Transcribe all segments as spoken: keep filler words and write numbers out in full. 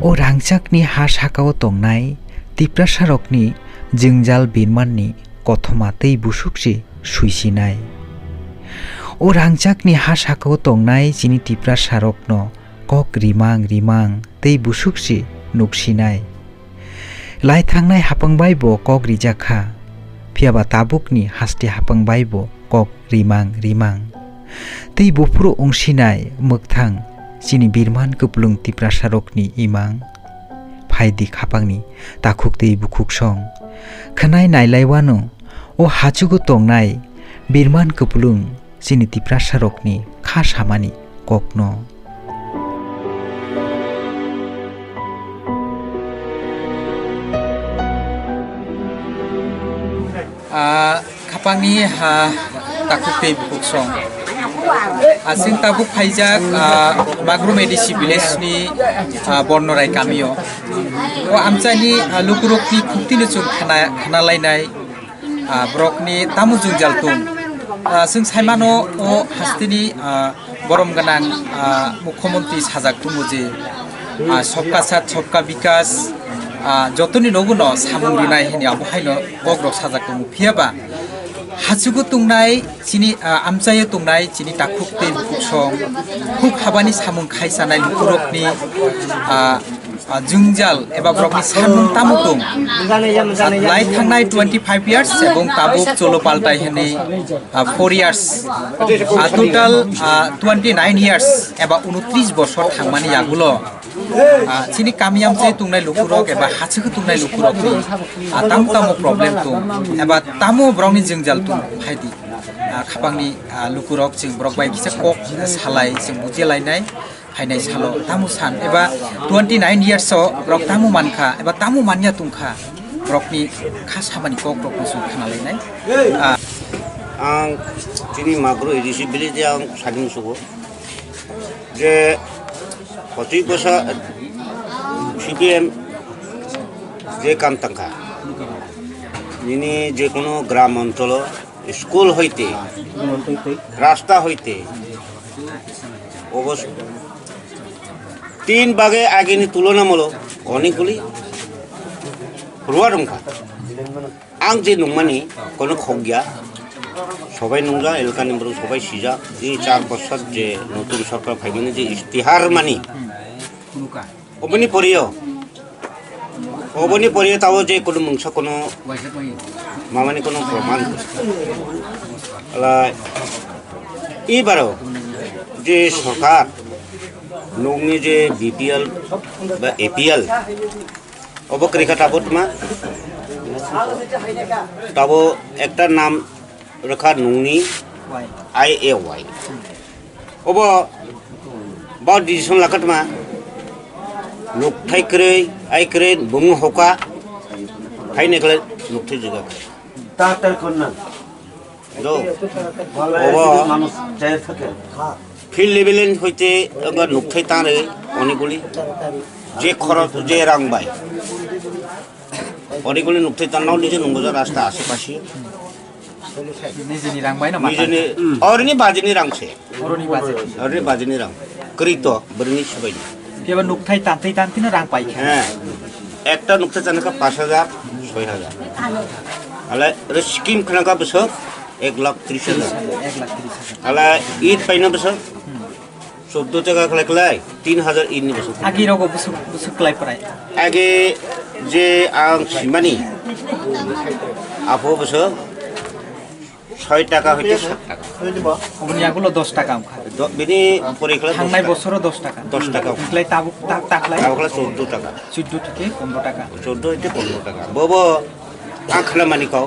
O rangchakni ha sakao tongnai Tiprasarokni jwngjal birmanni kothoma tei busuk se suisinai. O rangchakni ha sakao tongnai chini Tiprasarokno kok rimang rimang tei busuk se nuksinai. Lai thangnai haphang bai bo kok rijak kha, phiyaba tabukni haste haphang bai bo kok rimang rimang. Tei buphuru wngsinai mwkthang chini birman kwplwng Tiprasarokni imang. Phaidi khapangni takhuk tei bukhuk song. Khwnai nailaiwano o hachugo tongnai birman kwplwng chini Tiprasarokni kha samani kokno. Ah, khapangni ha takhuk tei bukhuk song. Ah, chwng tabuk phaijak, ah, Magrum A D C village ni, ah, Bornorai kamio. O amchaini, ah, lukurokni khuktino chwng khana, khana lainai, ah, borokni tamo jwngjal tong. Ah, chwng saimano o hasteni, ah, borom gwnang, ah, mukhyamantri sajak tongo je, ah, Sabka Saath Sabka Vikas, ah, jotoni nogo no samung rinai hwnwi abo haino kok rok sajak tongo. Phiyaba hachugo tongnai chini, ah, amchaio tongnai chini takhuk tei bukhuk song khuk habani samung khai chanai lukurokni, ah, ah, jwngjal eba borokni sanmung tamo tong. Ah, lai thangnai twenty five years ebong tabuk cholo paltai hwnwi, ah, four years. Ah, total, ah, twenty nine years eba unotris bosor thangmani yagulo, ah, chini kami amchai tongnai lukurok eba hachwkhe tongnai lukurokni, ah, tamo tamo problem tong eba tamo borokni jwngjal tong phaidi. Ah, khapangni, ah, lukurok chwng borok bai kisa kok salai chwng bujilainai. Phainai salo tamo san eba twenty nine years o borok tamo mankha eba tamo manya tongkha, borokni kha samani kok rok no chwng khna lainai. Ah, ang chini Magro A D C village ang sadi musugo je pochui bosa C P M je kam tangkha nini je kono gram oncholo school hoite, rasta hoite, obos-, tin bage agini tulonamolo onikguli phuruar wngkha. Ang je nungmani kono khokya, sobai nungja, elkani borok sobai sijak, tini char bosor je notun sorkar phaimani je istihar mani, oboni poriyo, oboni poriyo tabo je kono mungsa kono mamani kono proman. Ala ibaro je sorkar nokni je B P L ba A P L obo kwrwikha tabo tma tabo ekta nam rwkha nokni I A Y. Obo ba decision lakatma nukthai kwrwi, ai kwrwi bung hoka, hai nekle nukthai juga. Doctor konna. Do. Obo মানুষ চেয়ে থাকে। Field level hoite oga nukthai tare oni guli. Je khorok, je rang bai. Oni guli nukthai tanno nije nungboja rasta ashe pashe. Nijini rang bai no mata. Nijini, orini bajini rang se. Oroni baje. Orini bajini rang. Krito, brini subai. Keba nukthai tantwi tantwi no rang pai kha. He. Ekta nukthai tanaka pash hajar, soy hajar. Ale, re scheme khanaka bwswk ek lakh tris hajar. Ek lakh tris hajar. Ale, it paina bwswk. Chordo taka khlai khlai, tin hajar ini bwswk. Agi rogo bwswk, bwswk khlai prai. Age je ang simani, apo bwswk soi taka hoite sat taka. Oboni yagulo dos taka wngkha. Do-, bini pore khlai dos taka. Thangnai bosoro dos taka. Dos taka. Khlai tabuk, ta-, ta khlai? Tabuk khlai chordo taka. Chordo theke pondro taka. Chordo hoite pondro taka. Bobo ang khna mani kau.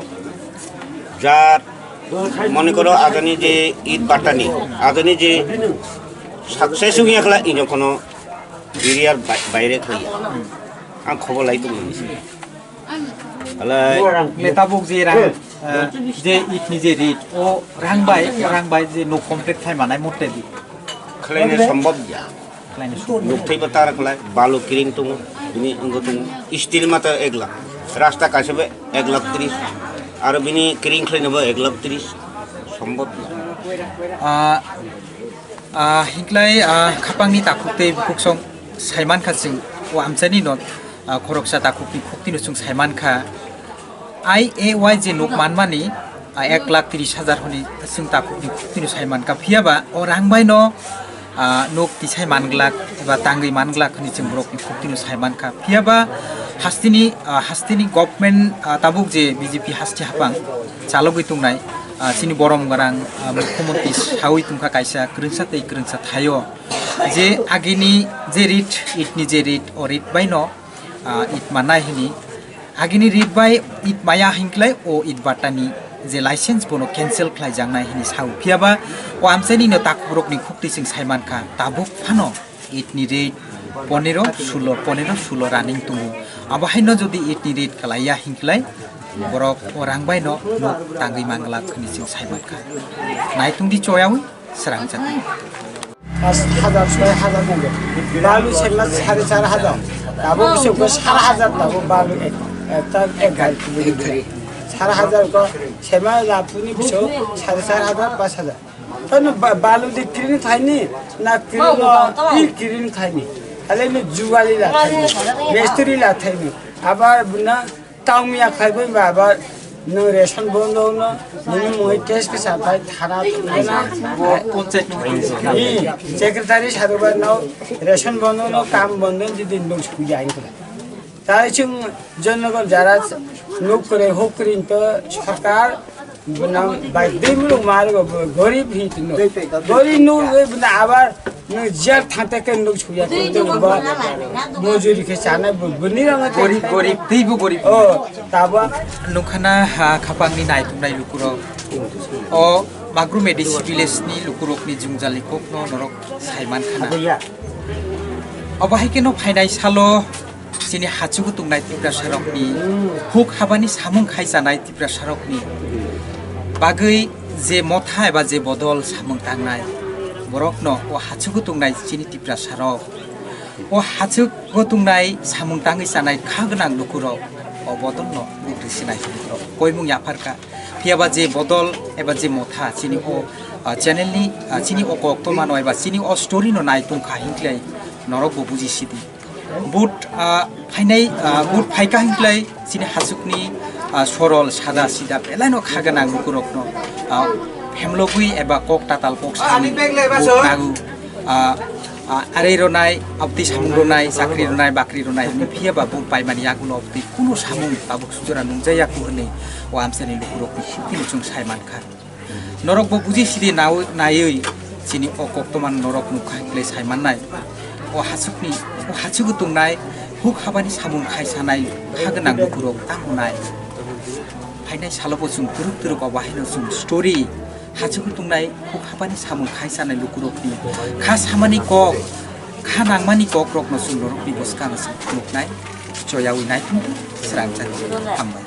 Jar Mone koro agani je it batani, agani je success wngya khla ino kono area bai-, baire khliya. Ang khobor lai tongmani se. Alai le tabuk je rang, eh, je it ni je rit, o rang bai, o rang bai je no complete khai manai mote di. Khlaina sombhob ya. Nukthai bo tara khlai, balu kiring tongo, bini wngwi tongo, steel mata ek lakh, rasta kaisa bo ek lakh tris, aro bini kiring khlaina bo ek lakh tris, sombot. Ah, ah, hinklai, ah, khapangni takhuk tei bukhuk song saiman kha chwng O amchaini no, ah, khoroksa takhukni khuktino chwng saimankha. I A Y je nok manmani, ah, ek lakh tris hajar hwnwi chwng takhukni khuktino saimankha. Phiyaba o rang baino, ah, nok tisai manglak eba tangwi manglak hwnwi chwng borokni khuktino saimankha. Phiyaba hasteni, ah, hasteni government, ah, tabuk je B J P hasti hapang chalogwi tongnai, ah, chini borom gwnang, ah, mukhyamantri sawi tongkha kaisa kwrwngsa tei kwrwngsa thaio. Je agini je rit, itni je rit, o rit baino, ah, it manai hini. Agini rit bai it maya hinklai o it batani je license bono cancel khlaijaknai hini sao. Phiyaba o amchaini no takhuk borokni khukti chwng saimankha. Tabuk phano itni rit ponero sulo, ponero sulo running tongo. Abo haino jodi itni rit kalaiya hinklai borok o rang baino nok tangwi manglak hini chwng saimankha. Naitungdi choyawi srangjaknai. Pas hajar, soi hajar nanggo. Balu sengla sare char hajar. Tabuk bising ko sar hajar tabuk balu ek, ekta ek gari tuli khe. Sar hajar ko sema lapuni bising sare char hajar, pas hajar. Tano ba-, balu de kirin thaini, na kirin no, i kirin thaini. Ale no juwali la thaini, mistri la thaini. Abar buna Tang miya khai bai ba ba no ration bondo no nini mui test ke sapai thana thana. Bo panchayat ni. Ni secretary saruba no ration bondo no kam bondo di din dong sku jai ko. Tai chung jonogon jara nuk kore hok kore to sarkar Bwnang bai dei muluk ma rwgo bo gorib hin tino. Gorib nuk rwgwi bwnang abar nwng jel thangta khe nuk suya khe tino bo mojuri khe chanai bo bwni rang gorib, gorib, teibo gorib. O, tabo. Nukha na ha khapangni naituknai lukurok. O Magrum A D C village ni lukurokni jwngjali kokno norok saiman khana. Obo hai kheno phainai salo chini hachugo tongnai Tiprasarokni huk habani samung khai chanai Tiprasarokni bagwi je motha eba je bodol samung tangnai borokno o hachugo tongnai chini Tiprasarok o hachugo tongnai samung tangwi chanai kha gwnang lukurok o bodolno bukri sinai koimung yapharkha. Phiyaba je bodol eba je motha chini o, ah, channel ni, ah, chini o koktoma no eba chini o story no nai tongkha hinklai norok bo buji sidi. But, ah, phainai, ah, but phaikha hinklai chini hachukni, ah, sorol, sada, sida, belai no kha gwnang lukurokno, ah, hemlogwi eba kok tatal kok sani but nago, ah, ah, arei ronai, abtwi samung ronai, chakri ronai, bakri ronai, hwnwi phiya ba but paimani yagulo abtwi kuno samung tabuk sujora nungjaya ku hwnwi o amchaini lukurokni sukino chwng sai mankha. Norok bo buji sidi naiwi, naiwi chini o koktoma norok nukha hinklai sai mannai. O hachukni, o hachugo tongnai huk habani samung khai sanai kha gwnang lukurok tamo nai. Phainai salo bo chwng twrwk twrwk o bahai no chwng story hachugo tongnai huk habani samung khai sanai lukurokni kha samani kok, kha nangmani kokrokno chwng norokni bwskango chwng phunuknai. Choyawi naitung srang chani hambai.